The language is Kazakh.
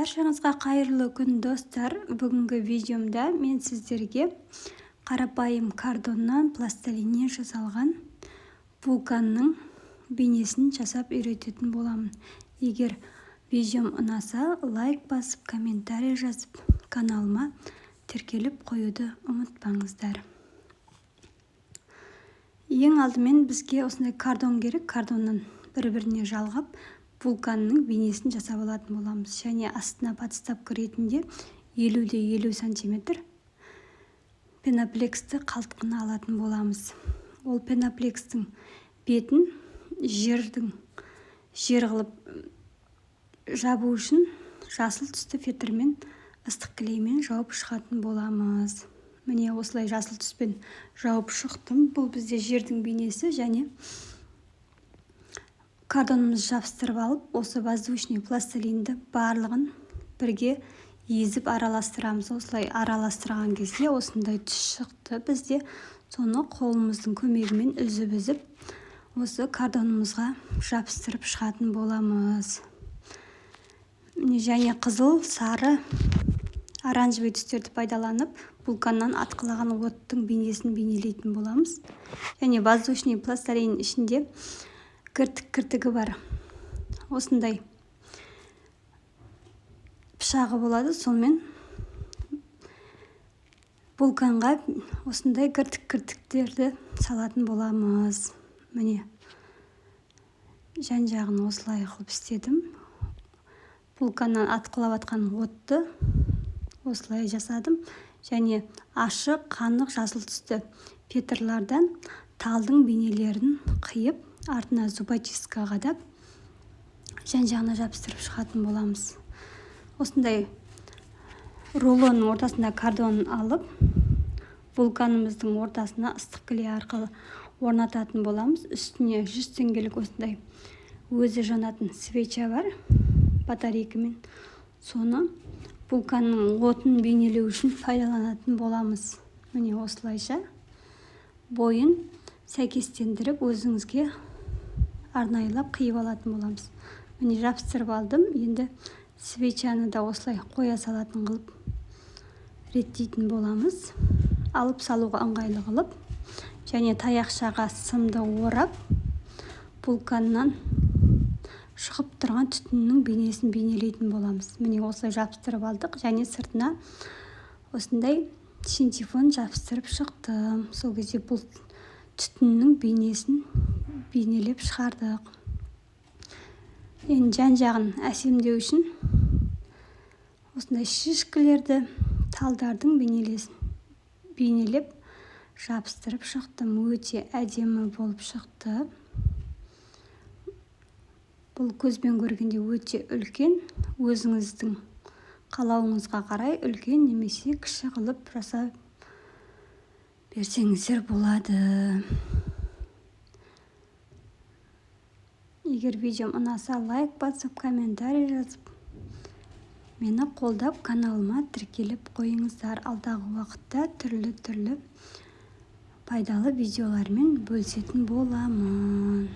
Баршаңызға қайырлы күн, достар! Бүгінгі видеомда мен сіздерге қарапайым картоннан, пластилиннен жасалған вулканның бейнесін жасап үйрететін боламын. Егер видеом ұнаса, лайк басып, комментарий жазып, каналыма тіркеліп қоюды ұмытпаңыздар. Ең алдымен бізге осындай картон керек. Картоннан бір-біріне жалғап, вулканның бейнесін жасап алатын боламыз. Және астына подставка ретінде 50 де 50 сантиметр пеноплексті қалтқыны алатын боламыз. Ол пеноплекстің бетін жер қылып жабу үшін жасыл түсті фетрмен, ыстық клеймен жауып шығатын боламыз. Міне, осылай жасыл түспен жауып шықтым. Бұл бізде жердің бейнесі. Және картонымызды жабыстырып алып, осы воздушный пластилинді барлығын бірге езіп араластырамыз. Осылай араластырған кезде осындай түс шықты бізде. Соны қолымыздың көмегімен үзіп-үзіп, осы картонымызға жабыстырып шығатын боламыз. Міне, және қызыл, сары, оранжевый түстерді пайдаланып, вулканнан атқылаған оттың бейнесін бейнелейтін боламыз. Және воздушный пластилин ішінде кіртік-кіртігі бар осындай пышағы болады. Сонымен вулканға осындай кіртік-кіртіктерді салатын боламыз. Міне, жан-жағын осылай қылып істедім. Вулканнан атқылап атқан отты осылай жасадым. Және ашық, қанық жасыл түсті фетрлардан талдың бейнелерін қиып, артына зубочистка қадап, жан-жағына жабыстырып шығатын боламыз. Осындай рулонның ортасында картонын алып, вулканымыздың ортасына ыстық клей арқылы орнататын боламыз. Үстіне 100 теңгелік осындай өзі жанатын свеча бар батарейкамен, соны вулканның отын бейнелеу үшін пайдаланатын боламыз. Міне, осылайша бойын сәйкестендіріп, өзіңізге арнайылап қиып алатын боламыз. Міне, жабыстырып алдым. Енді свечаны да осылай қоя салатын қылып реттейтін боламыз, алып салуға ыңғайлы қылып. Және таяқшаға сымды орап, вулканнан шығып тұрған түтіннің бейнесін бейнелейтін боламыз. Міне, осылай жабыстырып алдық. Және сыртына осындай синтепон жабыстырып шықтым. Сол кезде бұл түтіннің бейнесін бейнелеп шығардық. Енді жан жағын әсемдеу үшін осындай шишкалерді, талдардың бейнелеп жабыстырып шықтым. Өте әдемі болып шықты. Бұл көзбен көргенде өте үлкен. Өзіңіздің қалауыңызға қарай үлкен немесе кіші қылып жасап берсеңіздер болады. Егер видеом ұнаса, лайк басып, комментарий жазып, мені қолдап, каналыма тіркеліп қойыңыздар. Алдағы уақытта түрлі-түрлі пайдалы видеолармен бөлісетін боламын.